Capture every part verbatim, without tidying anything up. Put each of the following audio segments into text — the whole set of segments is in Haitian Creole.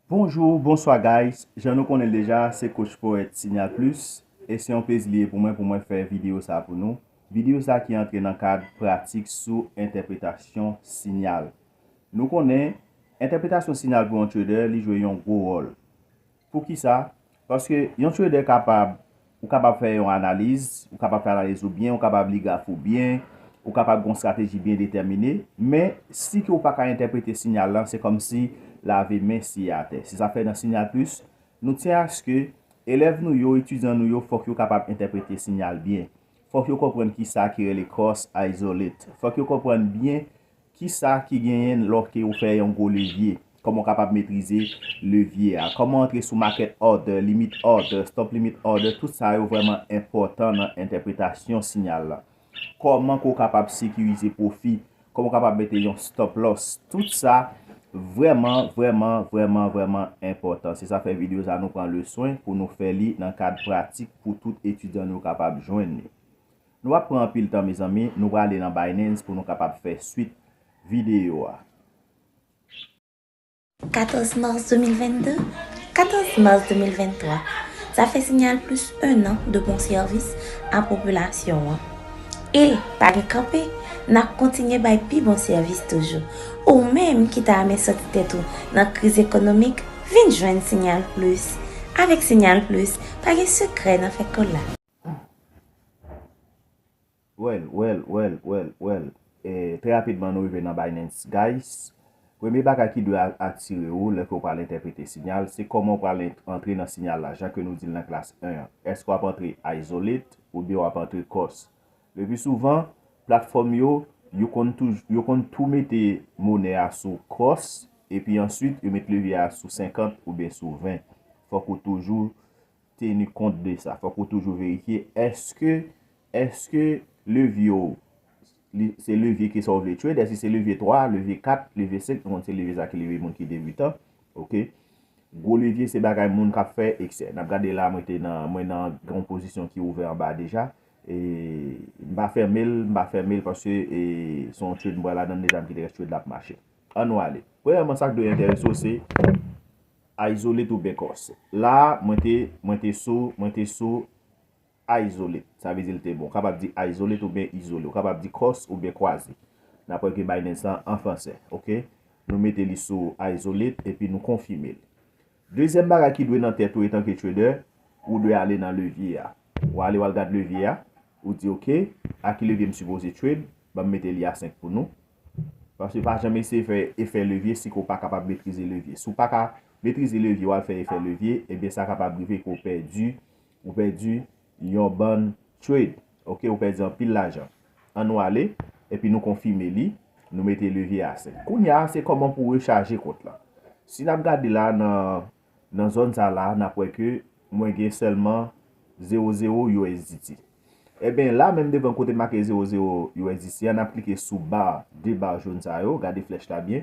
Bonjou, bonswa guys. Jan nou konnen l deja, se Coach Poet Signal Plus, e se yon plezi li ye pou mwen pou mwen fè videyo sa pou nou. Videyo sa ki antre nan kad pratik sou entèpretasyon siyal. Nou konnen entèpretasyon siyal pou yon trader, li jwe yon gwo wòl. Poukisa? Paske yon trader kapab, ou kapab fè yon analiz, ou kapab fè analiz ou byen, ou kapab li graf ou byen, ou kapab gen yon estrateji byen detèmine, men si ke ou pa ka entèprete siyal lan, se kòmsi lave men siye atè. Se sa fè nan Signal Plus, nou tyen aske elèv nou yo, etidyan nou yo, fòk yo kapab entèprete siyal byen. Fòk yo konprann kisa ki rele cross isolate. Fòk yo konprann byen kisa ki genyen lòske ou fè yon gwo levye. Kòman w kapab metrize levye a. Kòman antre sou market order, limit order, stop limit order, tout sa yo vrèman enpòtan nan entèpretasyon siyal la. Kòman ke w kapab sekirize pwofi, kòman w kapab mete yon stop loss. Tout sa vrèman, vrèman, vrèman, vrèman enpòtan. Se sa fè videyo sa nou pran le swen pou nou fè li nan kad pratik pou tout etidyan nou kapab jwenn li. Nou ap pran anpil tan, mezanmi, nou prale nan Binance pou nou kapab fè swit videyo a. Katòz mas de mil venn de, katòz mas de mil venn twa, sa fè Signal Plus un an de bon sèvis a popilasyon an. E pa gen kanpe, n ap kontinye bay pi bon sèvis toujou. Ou menm ki ta renmen soti tèt ou nan kriz ekonomik, vin jwenn Signal Plus. Avèk Signal Plus, pa gen sekrè nan fè kòl la. Well, well, well, well, well. E, trè rapidman, nou rive nan Binance, guys. Premye bagay ki dwe a- atire w lè ke w pral entèprete siyal, se kòman w pral ent- antre nan siyal la, jan ke nou di l nan klas en an. Èske w ap antre isolate oubyen w ap antre cross? Le pli souvan, platfòm yo, yo konn tou, yo konn tou mete monè a sou cross, epi answit, yo met levye a sou senkant oubyen sou ven. Fòk ou toujou teni kont de sa. Fòk ou toujou verifye èske, èske levye w, li, se levye ke sa w vle trade, èske se levye twa, levye kat, levye senk, nou konn se levye sa ki leve moun ki debitan, oke? Gwo levye se bagay moun k ap fè eksè. N ap gade la, mwen te nan, mwen nan yon pozisyon ki ouvè anba deja, e m pa fèmen l, m pa fèmen l paske e, se yon trade m pral ladan l deja, m kite rès trade la ap mache. Ann nou ale. Premyèman, sa k dwe enterese w se isolate oubyen cross. La, mwen te, mwen te sou, mwen te sou isolate. Sa vle di l te bon. Ou kapab di isolate oubyen izole. Ou kapab di cross oubyen kwaze. N ap wè ke Binance lan an fransè. Oke? Nou mete li sou isolate epi nou konfime l. Dezyèm bagay ki dwe nan tèt ou etanke trader, ou dwe ale nan levye a. Ou ale, w al gad levye a, ou di, oke, a ki levye m sipoze trade, ban m mete li a senk pou nou. Paske pa janm eseye fè efè levye si ke w pa kapab metrize levye. Si w pa ka metrize levye, w al fè efè levye, ebyen sa kapab rive ke w pèdi, ou pèdi yon bann trade. Oke, ou pèdi anpil lajan. Ann nou ale, epi nou konfime li, nou mete levye a senk. Kounye a, se kòman pou w rechaje kont lan. Si n ap gade la nan, nan zòn sa la, n ap wè ke mwen gen sèlman zewo zewo U S D T. Ebyen, la menm devan kote make zewo zewo U S D T a, n ap klike sou ba, de ba jòn sa yo, gade flèch la byen.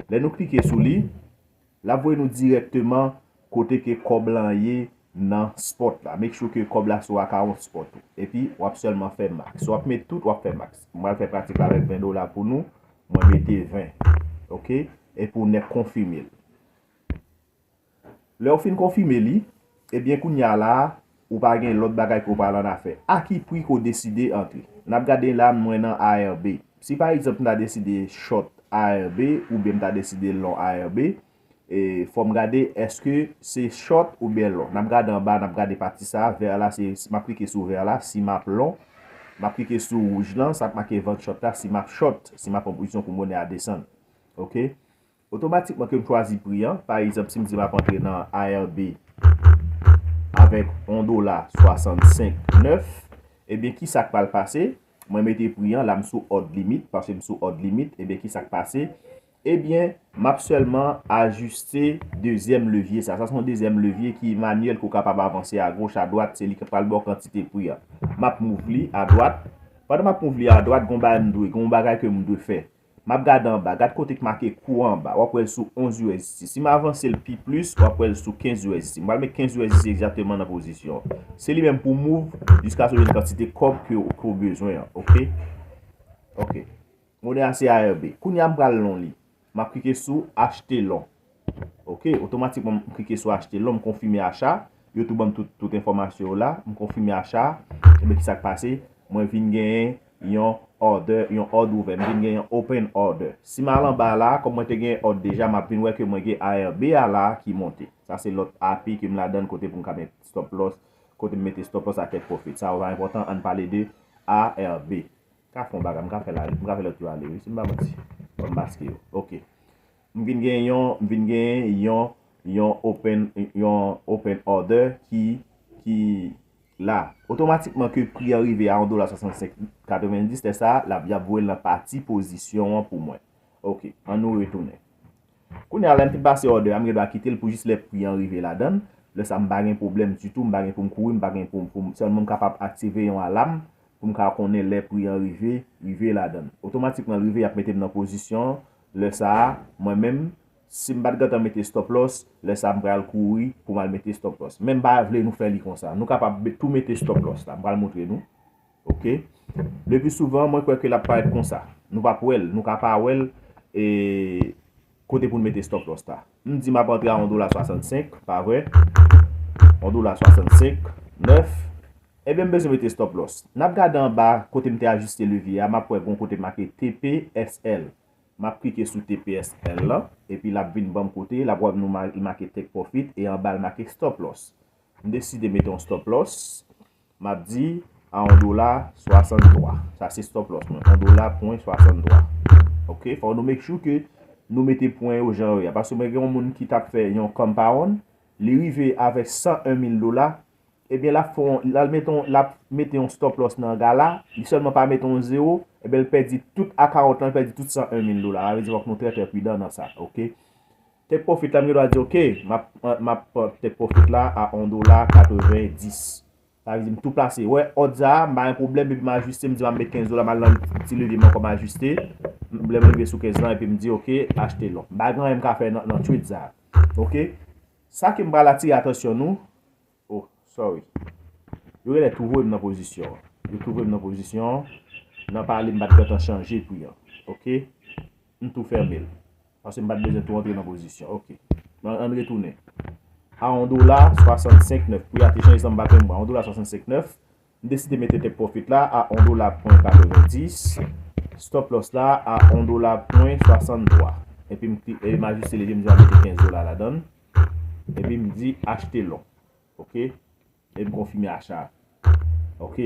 Lè nou klike sou li, l ap voye nou dirèkteman kote ke kòb lan ye nan spot la. Make sure ke kòb la sou account spot ou. Epi, w ap sèlman fè max. Si w ap met tout, w ap fè max. Mwen pral fè pratik la avèk ven dola pou nou. Mwen mete ven. Oke? Epi w nèk konfime l. Lè w fin konfime li, ebyen kounye a la a, ou pa gen lòt bagay ke w pral annafè. A ki pri ke w deside antre? N ap gade la, mwen nan A R B. Si pa egzanp m ta deside short A R B oubyen m ta deside long A R B, e, fò m gade èske se short oubyen long. N ap gade anba, n ap gade pati sa a, vè la, se, m ap klike sou vè la, si m ap long, m ap klike sou wouj lan, sa k make vant short la, si m ap short, si m ap pran pozisyon pou monè a desann. Oke? Otomatikman ke m chwazi pri an, pa egzanp, si m di m ap antre nan A R B avèk yon dola swasannsenk nèf, ebyen, ki sa k pral pase? Mwen mete pri an, la m sou odd limit, paske m sou odd limit, ebyen, ki sa k pase? Ebyen, m ap sèlman ajiste dezyèm levye sa. Sa se yon dezyèm levye ki manyèl ke w kapab avanse agoch, adwat, se li ki pral ba w kantite pri an. M ap move li adwat. Pandan m ap move li adwat, gen yon bagay m dwe, gen yon bagay ke m dwe fè. M ap gade anba, gad kote k make kou anba, w ap wè l sou onz U S D T. Si m avanse l pi plis, w ap wè l sou kenz U S D T. M pral met kenz U S D T egzakteman nan pozisyon an. Se li menm pou move jiskaske w jwenn kantite kòb ke w, ke w bezwen an, oke? Oke. Monè a se A R B. Kounye a m pral long li. M ap klike sou achte long. Ok, otomatikman m klike sou achte lon, m konfime acha. Yo tou ban m tout, tout enfòmasyon yo la. M konfime acha. Ebyen, ki sa k pase? Mwen vin genyen yon order, yon òd ouvè. M vin genyen yon open order. Si m al anba la, kòm mwen te gen òd deja, m ap vin wè ke mwen gen A R B a la ki monte. Sa se lòt A P ke m ladan kote pou m ka met stop loss, kote m mete stop loss ak take profit. Sa yo pa enpòtan, ann pale de A R B. Ka fè yon bagay, m ka fè la, m ka fè lòt yo ale, wi, si m pa manti. Ban m maske yo. Ok. M vin gen yon, m vin gen yon, yon open, yon open order ki, ki la. Otomatikman ke pri an rive a yon dola swasannsenk katrevendis, lè sa, l ap, y ap voye l nan pati pozisyon an pou mwen. Ok, ann nou retounen. Kounye a, lè m fin pase order a, m gen dwa kite l pou jis lè pri an rive ladan l. Lè sa, m pa gen pwoblèm ditou, m pa gen pou m kouri, m pa gen pou, pou m, sèlman m kapab aktive yon alam pou m ka konnen lè pri an rive, rive ladan l. Otomatikman, l rive, y ap mete m nan pozisyon. Lè sa a, mwen menm, si m pa t gentan mete stop loss, lè sa a, m pral kouri pou m al mete stop loss. Men m pa vle nou fè li konsa. Nou kapab tou mete stop loss la. M pral montre nou. Ok. Le pli souvan, mwen kwè ke l ap parèt konsa. Nou p ap wè l, nou ka pa wè l, e, kote pou n mete stop loss la. M di m ap antre a yon dola swasannsenk, pa vre? Yon dola swasannsenk, nèf. Ebyen, m bezwen mete stop loss. N ap gade anba kote m te ajiste levye a, m ap wè gon kote make T P S L. M ap klike sou T P S L lan, epi l ap vin ban m kote, l ap wè nou ma-, li make take profit, e anba l make stop loss. M deside mete yon stop loss. M ap di a yon dola swasanntwa. Sa se stop loss mwen. Yon dola pwen swasanntwa. Ok, fò nou make sure ke nou mete pwen yo jan yo ye a. Paske mwen gen yon moun ki t ap fè yon compound, li rive avèk san en mil dola, ebyen l ap fè yon, l al mete yon, l ap mete yon stop loss nan gala, li sèlman pa mete yon zewo, ebyen l pèdi tout account lan, li pèdi tout san en mil dola. Sa vle di fòk nou trè trè pridan nan sa, ok? Take profit la, m gen dwa di, ok, m ap, m ap take profit la a yon dola katrevendis. Sa vle di m tou plase. Wè, òd sa a, m pa gen pwoblèm, epi m ajiste, m di m ap met kenz dola, m al nan ti levye m ankò, m ajiste. Lè m rive sou kenz lan, epi m di, ok, achte lon. M pa gen anyen m ka fè nan, nan trade sa a. Ok? Sa ke m pral atire atansyon nou, oh, sorry. Yo genlè tou voye m nan pozisyon an. Yo tou voye m nan pozisyon an. Nan pale, m pa t gentan chanje pri an. Ok? M tou fèmen l. Paske m pa t bezwen tou antre nan pozisyon. Ok. Ann, ann retounen. A yon dola swasannsenk nèf. Pri a te chanje san m pa twonpe mwen. A yon dola swasannsenk nèf. M deside mete take profit la a yon dola pwen katrevendis. Stop loss la a yon dola pwen swasanntwa. Epi m kli-, e m ajiste levye m di m ap mete kenz dola ladan l. Epi m di achte lon. Ok? E m konfime acha. Ok.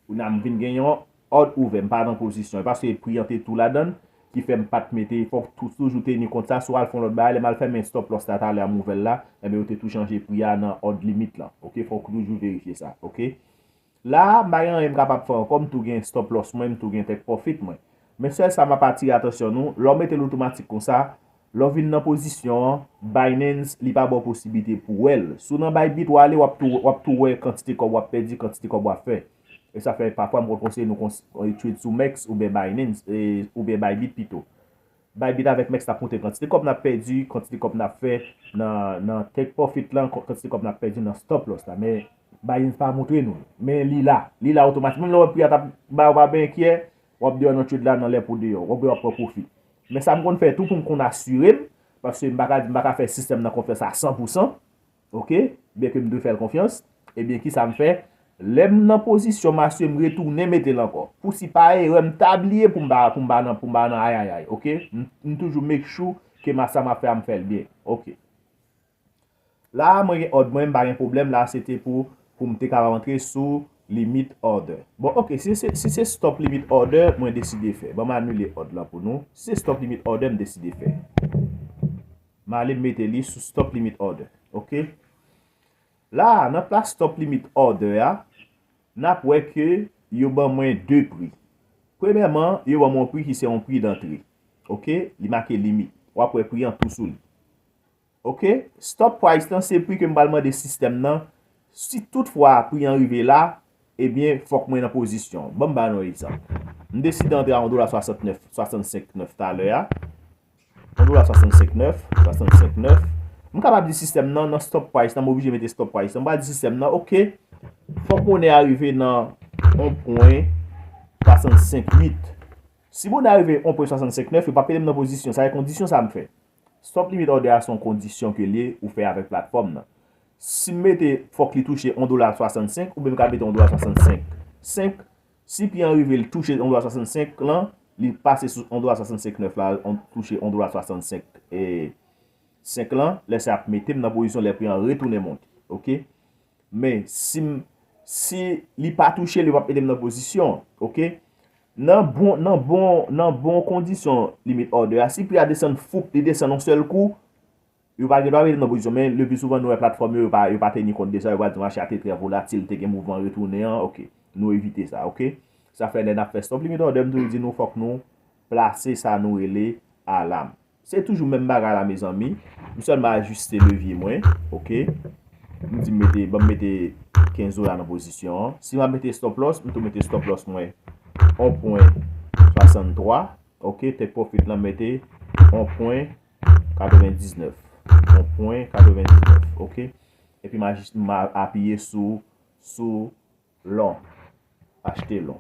Kounye a m vin gen yon òd ouvè, m pa nan pozisyon. E paske pri an te tou ladan l, ki fè m pa t mete, fòk tou, toujou teni kont sa, si w al fè yon lòt bagay, lè m al fèmen stop loss la talè a m ouvè l la, ebyen yo te tou chanje pri a nan òd limit lan. Ok, fòk ou toujou verifye sa. Ok. La a, m pa gen anyen m kapab fè ankò, m tou gen stop loss mwen, m tou gen take profit mwen. Men sèl sa m ap atire atansyon nou, lè w mete l otomatik konsa, lè w vin nan pozisyon an, Binance, li pa ba w posiblite pou w wè l. Si w nan Bybit, w ale, w ap tou, w ap tou wè kantite kòb w ap pèdi, kantite kòb w ap fè. E sa fè pafwa m konn konseye nou kons-, trade sou MEXC oubyen Binance, e, oubyen Bybit pito. Bybit avèk MEXC t ap montre kantite kòb n ap pèdi, kantite kòb n ap fè nan, nan take profit lan, kantite kòb n ap pèdi nan stop loss la. Men Binance pa montre nou l. Men li la. Li la otomatik. Menm lè w wè pri a t ap ba w pa byen kyè, w ap deyò nan trade la nan lè pou deyò. W ap wè w ap pran pwofi. Men sa m konn fè tou pou m konn asire m, paske m pa ka di m pa ka fè sistèm nan konfyans a san pou san. Ok? Byenke m dwe fè l konfyans. Ebyen, kisa m fè? Lè m nan pozisyon m asire m retounen mete l ankò. Pou si pa erè m ta bliye pou m pa, pou m pa nan, pou m pa nan ayayay. Ok? M, m toujou make sure ke m a sa m ap fè a m fè l byen. Ok. La a, mwen gen òd mwen, m pa gen pwoblèm. La a, se te pou, pou m te kapab antre sou limit order. Bon, ok, si se, si se stop limit order, mwen deside fè. Ban m anile òd lan pou nou. Si se stop limit order, m deside fè. M ale m mete li sou stop limit order. Ok? La a, nan plas stop limit order a, n ap wè ke yo ban mwen de pri. Premyèman, yo ban mwen yon pri ki se yon pri dantre. Ok? Li make limit. W ap wè pri an tou sou li. Ok? Stop price lan se pri ke m pral mande sistèm nan. Si toutfwa pri an rive la, ebyen, fòk mwen nan pozisyon. Ban m ba nou egzanp. M deside antre a yon dola swasantnèf, swasannsenk nèf talè a. Yon dola swasannsenk nèf, swasannsenk nèf. M kapab di sistèm nan, nan stop price lan, m oblije mete stop price lan. M pral di sistèm nan, ok, fòk monnen a rive nan yon pwen swasannsenk uit. Si monnen a rive yon pwen swasannsenk nèf, yo p ap mete m nan pozisyon. Sa se kondisyon sa m fè. Stop limit order a se yon kondisyon ke l ye ou fè avèk platfòm nan. Si m mete fòk li touche yon dola swasannsenk, oubyen m ka mete yon dola swasannsenk senk, si pri an rive l touche yon dola swasannsenk lan, li pase sou yon dola swasannsenk nèf la, on, touche yon dola swasannsenk e senk lan, lè sa ap mete m nan pozisyon lè pri an retounen monte. Oke? Men si m, si li pa touche, li p ap mete m nan pozisyon. Oke? Nan bon, nan bon, nan bon kondisyon limit order a, si pri a desann foup, li desann yon sèl kou, yo pa gen dwa mete m nan pozisyon. Men le pli souvan nou wè platfòm yo, yo pa, yo pa teni kont de sa, yo pa di mache a te trè volatil, te gen mouvman retounen an, oke. Nou evite sa, oke? Sa fè lè n ap fè stop limit order, m toujou di nou fòk nou plase sa nou rele alam. Se toujou menm bagay la, mezanmi. M sèlman ajiste levye mwen, oke? M di m mete, ban m mete kenz dola nan pozisyon an. Si m ap mete stop loss, m tou mete stop loss mwen yon pwen swasanntwa, oke? Take profit lan mete yon pwen katrevendiznèf. Yon pwen katrevendiznèf, oke? Epi m ajis-, m a-, apiye sou, sou long. Achte long.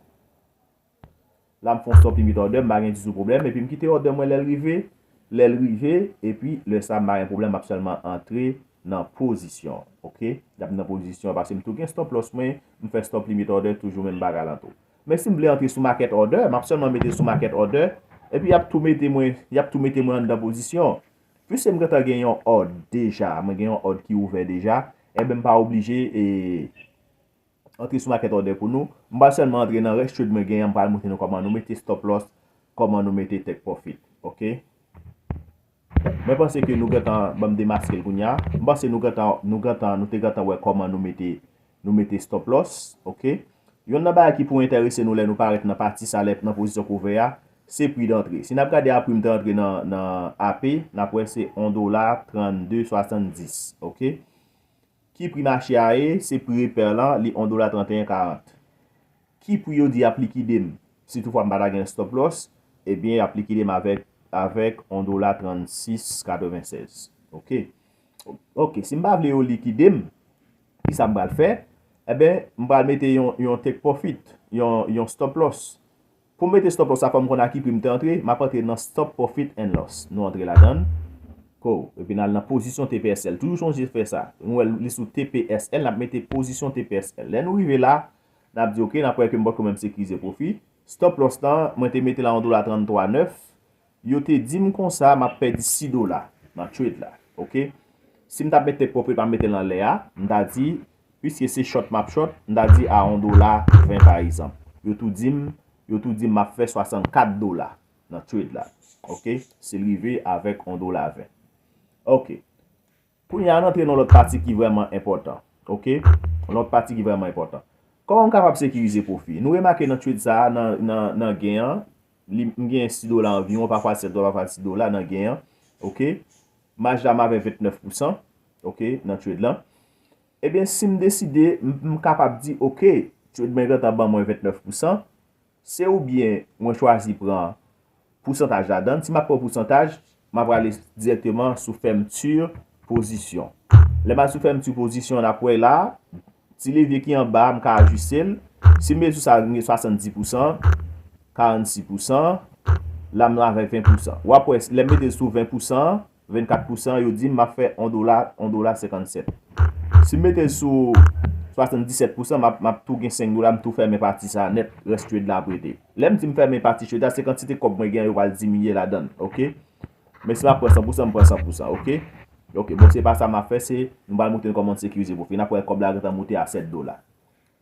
La, m fè yon stop limit order, m pa gen ditou pwoblèm. Epi m kite order mwen lè l rive. Lè l rive, epi lè sa, m pa gen pwoblèm, m ap sèlman antre nan pozisyon. Oke? L ap nan pozisyon, paske m tou gen stop loss mwen, m fè stop limit order, toujou menm bagay lan tou. Men si m vle antre sou market order, m ap sèlman mete sou market order, epi y ap tou mete mwen, y ap tou mete mwen anndan pozisyon. Piske m gentan gen yon òd deja, mwen gen yon òd ki ouvè deja, enben m pa oblije, e, antre sou market order pou nou. M pral sèlman antre nan rès trade mwen genyen, m pral montre nou kòman nou mete stop loss, kòman nou mete take profit. Oke? Mwen panse ke nou gentan, ban m demaske l kounye a. M panse nou gentan, nou gentan, nou te gentan wè kòman nou mete, nou mete stop loss, oke? Yonn nan bagay ki pou enterese nou lè nou parèt nan pati sa, lè nan pozisyon kouvè a, se pri dantre. Si n ap gade a pri m te antre nan, nan A P, n ap wè se yon dola trannde swasanndis, oke? Ki pri mache a ye? Se pri repè lan, li yon dola trannteyen karant. Ki pri yo di y ap likide m? Si toutfwa m pa ta gen stop loss, ebyen, y ap likide m avèk, avèk yon dola trannsis katrevensèz. Oke. Oke, si m pa vle yo likide m, ki sa m pral fè? Enben, m pral mete yon, yon take profit, yon, yon stop loss. Pou m mete stop loss la, fò m konn a ki pri m te antre. M ap antre nan stop profit and loss. Nou antre ladan l. Ko, epi n al nan pozisyon T P S L. Toujou sonje fè sa. Nou wè li sou T P S L, n ap mete pozisyon T P S L. Lè nou rive la, n ap di, oke, n ap wè ke m poko menm sekirize pwofi. Stop loss lan, mwen te mete la yon dola tranntwa nèf. Yo te di m konsa, m ap pèdi sis dola nan trade la. Oke? Si m t ap mete take profit, m ap mete l anlè a, m ta di, piske se short m ap short, m ta di a yon dola ven pa egzanp. Yo tou di m, yo tou di m m ap fè swasannkat dola nan trade la. Oke? Si l rive avèk yon dola ven. Oke. Kounye a, n antre nan lòt pati ki vrèman enpòtan. Oke? Lòt pati ki vrèman enpòtan. Kòman m kapab sekirize pwofi? Nou remake nan trade sa a, nan, nan, nan gen an, li, m gen sis dola anviwon, pafwa sèt dola, pafwa sis dola nan gen an. Oke? Maj la m avè vennèf pousan, oke, nan trade lan. Ebyen, si m deside, m, m kapab di, oke, trade mwen gentan ban mwen vennèf pousan, se oubyen mwen chwazi pran pousantaj ladan l. Si m ap pran pousantaj, m ap prale dirèkteman sou fèmti pozisyon. Lè m al sou fèmti pozisyon, n ap wè la, ti levye ki anba a, m ka ajiste l. Si m mete sou sa, m gen swasanndis pousan, karannsis pousan, la m avè ven pousan. W ap wè, lè m mete l sou ven pousan, vennkat pousan, yo di m m ap fè yon dola, yon dola senkannsèt. Si m mete l sou swasanndisèt pousan, m ap, m ap tou gen senk dola, m tou fèmen pati sa a nèt, rès trade la ap rete. Lè m di m fèmen pati trade la, se kantite kòb mwen gen an yo pral diminye ladan l, oke? Men si m ap pran san pousan, m pran san pousan, oke? Oke, bon, se pa sa m ap fè, se nou pral montre nou kòman n sekirize pwofi. N ap wè kòb la gentan moute a sèt dola.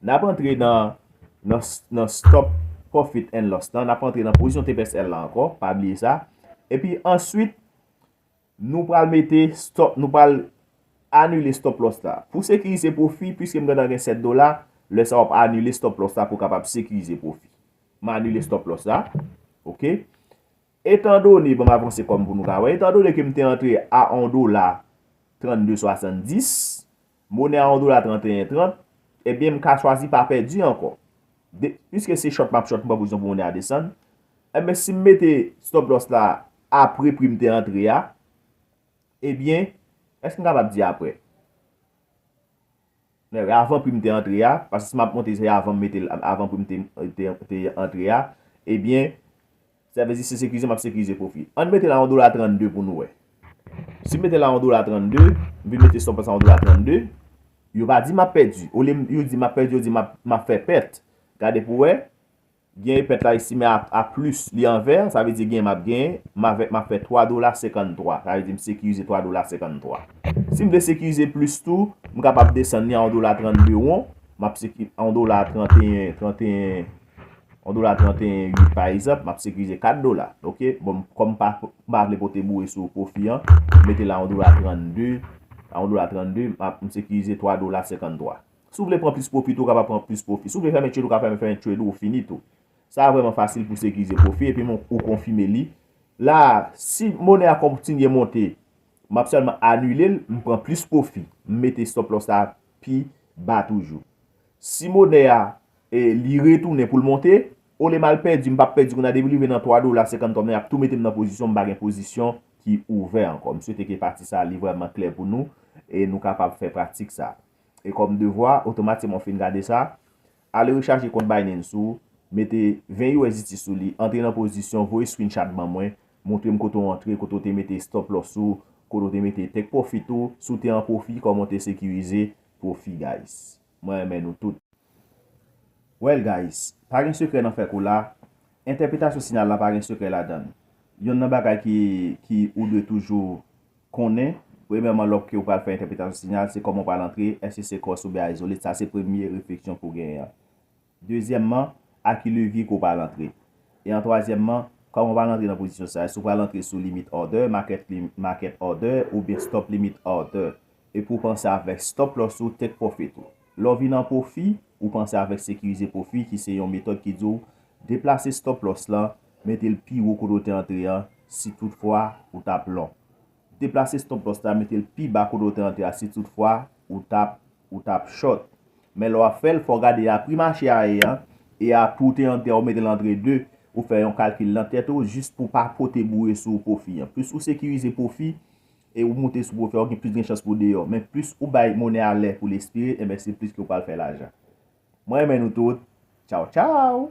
N ap antre nan, nan, nan stop profit and loss lan, n ap antre nan pozisyon T P S L la ankò, pa bliye sa. Epi answit, nou pral mete stop, nou pral anile stop loss la. Pou sekirize pwofi, piske m gentan gen sèt dola, lè sa w ap anile stop loss la pou w kapab sekirize pwofi. M anile stop loss la. Oke? Etandone, bon, m avanse kòm pou nou ka wè. Etandone ke m te antre a yon dola trannde swasanndis, monè a yon dola tranteyen trant, ebyen, m ka chwazi pa pèdi ankò. De, piske se short m ap short, m pran pozisyon pou monè a desann. Ebyen, si m mete stop loss la apre pri m te antre a, ebyen, èske m kapab di apre? Men, avan pri m te antre a, paske si m ap monte, se avan m mete l, avan pri m te, te, te antre a, ebyen, sa vle di se sekirize, m ap sekirize pwofi. Ann mete l a yon dola trannde pou nou wè. Si m mete la yon dola trannde, m vin mete stop loss la yon dola trannde, yo pa di m ap pèdi. Olye yo di m ap pèdi, yo di m ap, m ap fè pèt. Gade pou wè, gen pèt la estime a, a plis, li an vè, sa vle di gen m ap genyen, m avèk m ap fè twa dola senkanntwa. Sa vle di m sekirize twa dola senkanntwa. Si m vle sekirize plis tou, m kapab desann li a yon dola trannde won, m ap seki, a yon dola tranteyen, tranteyen, yon dola tranteyen uit pa egzanp, m ap sekirize kat dola. Oke? Bon, kòm m pa, m pa vle pote boure sou pwofi an, m mete la yon dola trannde, a yon dola trannde, m ap, m sekirize twa dola senkanntwa. Si w vle pran plis pwofi tou, w kapab pran plis pwofi. Si w vle fèmen trade, ou ka fèmen, fèmen trade ou, fini tou. Sa vrèman fasil pou sekirize pwofi, epi m, ou konfime li. La, si monè a kontinye monte, m ap sèlman anile l, m pran plis pwofi. M mete stop loss la pi ba toujou. Si monè a, e, li retounen pou l monte, olye m al pèdi, m p ap pèdi kounye a, depi l rive nan twa dola senkanntwa, monè a ap tou mete m nan pozisyon, m pa gen pozisyon ki ouvè ankò. M swete ke pati sa a li vrèman klè pou nou, e nou kapab fè pratik sa. E kòm devwa, otomatikman w fin gade sa, ale rechaje kont Binance ou, mete ven U S D T sou li, antre nan pozisyon, voye screenshot ban mwen, montre m kote w antre, kote w te mete stop loss ou, kote w te mete take profit ou, si w te an pwofi, kòman w te sekirize pwofi, guys. Mwen renmen nou tout. Well, guys, pa gen sekrè nan fè kou la. Entèpretasyon siyal la pa gen sekrè ladan l. Yonn nan bagay ki, ki ou dwe toujou konnen, premyèman, lòske ou pral fè entèpretasyon siyal, se kòman w pral antre, èske se cross oubyen isolated, sa se premye refleksyon pou w genyen an. Dezyèmman, a ki levye ke w pral antre. E an twazyèmman, kòman w pral antre nan pozisyon sa a, èske w pral antre sou limit order, market, lim, market order, oubyen stop limit order. Epi w panse avèk stop loss ou, take profit ou. Lè w vin an pwofi, ou panse avèk sekirize pwofi, ki se yon metòd ki di w deplase stop loss lan, mete l pi wo kote w te antre an, si toutfwa ou t ap long. Deplase stop loss la, mete l pi ba kote w te antre a, si toutfwa ou t ap, ou t ap short. Men lè w ap fè l, fò w gade a pri mache a ye an, e a pri w te antre a, ou mete l antre de, ou fè yon kalkil nan tèt ou, jis pou w pa pote boure sou pwofi an. Plis ou sekirize pwofi, e ou moute sou pwofi a, ou gen plis gen chans pou w deyò. Men plis ou bay monè a lè pou l espire, enben se plis ke w pral fè lajan. Mwen renmen nou tout. Tchaw, tchaw!